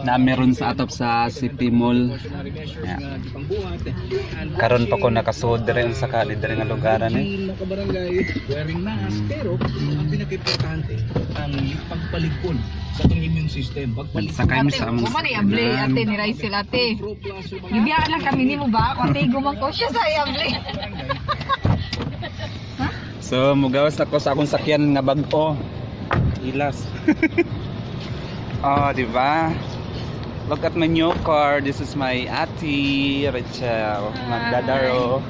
Na meron sa atop sa City Mall. Yeah. Karon pa ko nakasuod diri sa kali diri nga lugaran eh. Mga kabarangay, wearing mask, pero ang pinaka-importante, ang pagpaligpon sa atong immune system. Pagpaligpon. Sakay mi sa among Kumani abli sakyanan. ate ni Raisel ate. Pro plus yung mga Gibiyaan lang kami nimo ba? Ako ate gumang ko siya sa abli. So mugawas ako sa akong sakyan nga bag-o. Ilas. Oh, di ba? Look at my new car. This is my ate, Rachel Magdadaro.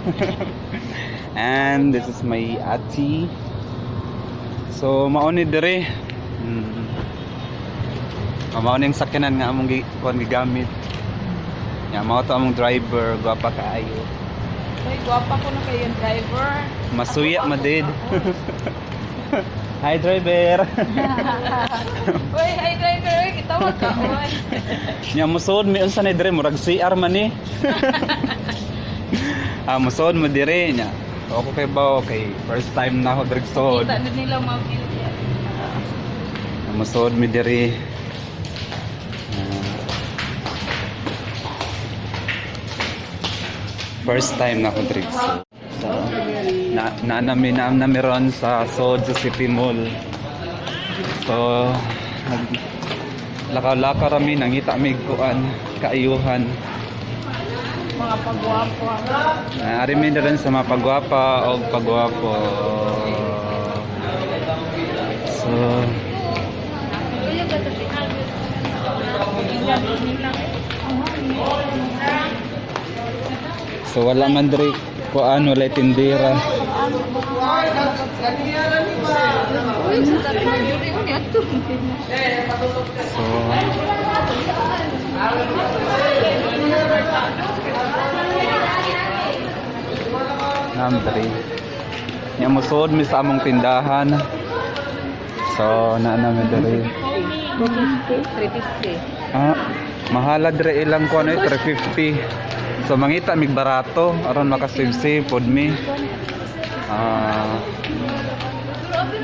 And this is my ate. So mao ni dire. Mao ni ang sakyanan nga among kuan gigamit. Ya, mao to among driver, gwapa kaayo. Uy, gwapa ko na kayo yung driver. Masuya madid. Hi, driver. Uy, hi driver, uy, kitawag ka, uy. Nya musuod mi unsa ni dire, murag CR man ni. Ah, musuod mo dire nya. Ako kay ba okay, first time na ako diri suod. Kita na nila mga view niya. Musuod mi dire. Ah. First time na ako diri suod. So, na na nami na nami ron sa Sod sa City Mall. So, nag lakaw-lakaw rami, nangita mi kuan kaayuhan. Mga pagwapo. Ari mi na rin sa mga pagwapa o pagwapo. So, so wala man diri kuan, wala tindera. Uy, sa tabi ng yuri, uy, ato. So, Namdri. Nya mosuod mi sa among tindahan. So, naa na mi diri. 350. Ah, mahala dire ilang kuan eh, 350. So mangita mig barato aron makasave-save pod mi. Ah.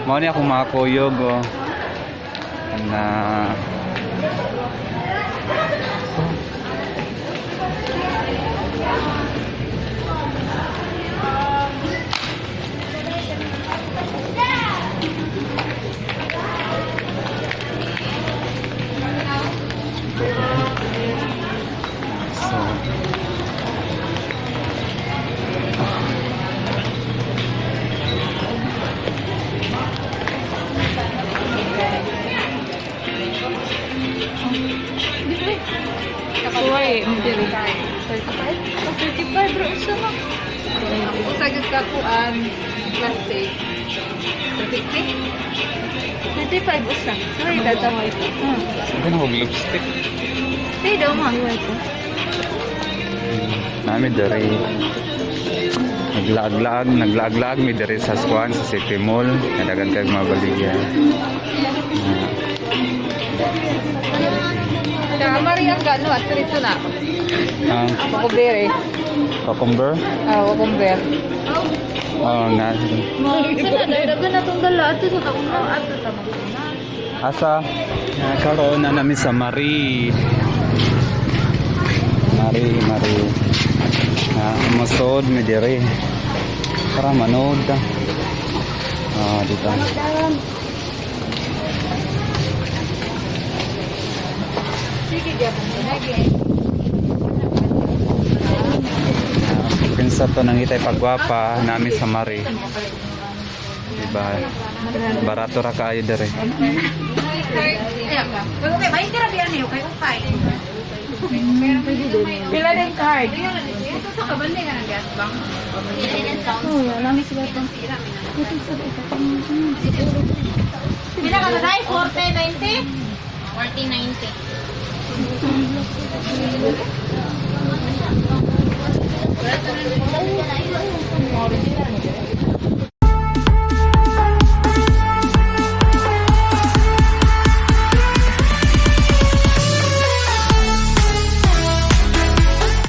Mao ni akong mga kuyog oh. Na So, Uy, diri. 35? 35 bro, usa na. Usa gyud ka kuan plastic. 350? 35 usa. Sorry, data mo ito. Ano og lipstick? Hey, daw mo ito. Nami diri. Naglaag-laag, naglaag-laag mi diri sa Swan sa City Mall. Nadagan kay mabaligya. Kamari ang gano at dito na. Ah, Cucumber eh. Cucumber? Ah, cucumber. Oh, na. Dagan na tong dala ato sa taon na ato ta Asa? Karoon na namin sa Marie. Marie, Marie. Na, musod mi diri. Para manood ta. Ah, dito. Sige, gyapon mo lagi. Kinsa to nangitay pagwapa nami sa Marie. Diba? Barato ra kaayo diri. Okay, may tira biyan niyo kay ukay. Pila din card. Ito sa kabande ka ng gas bank. Pila ka na 4090? 4090.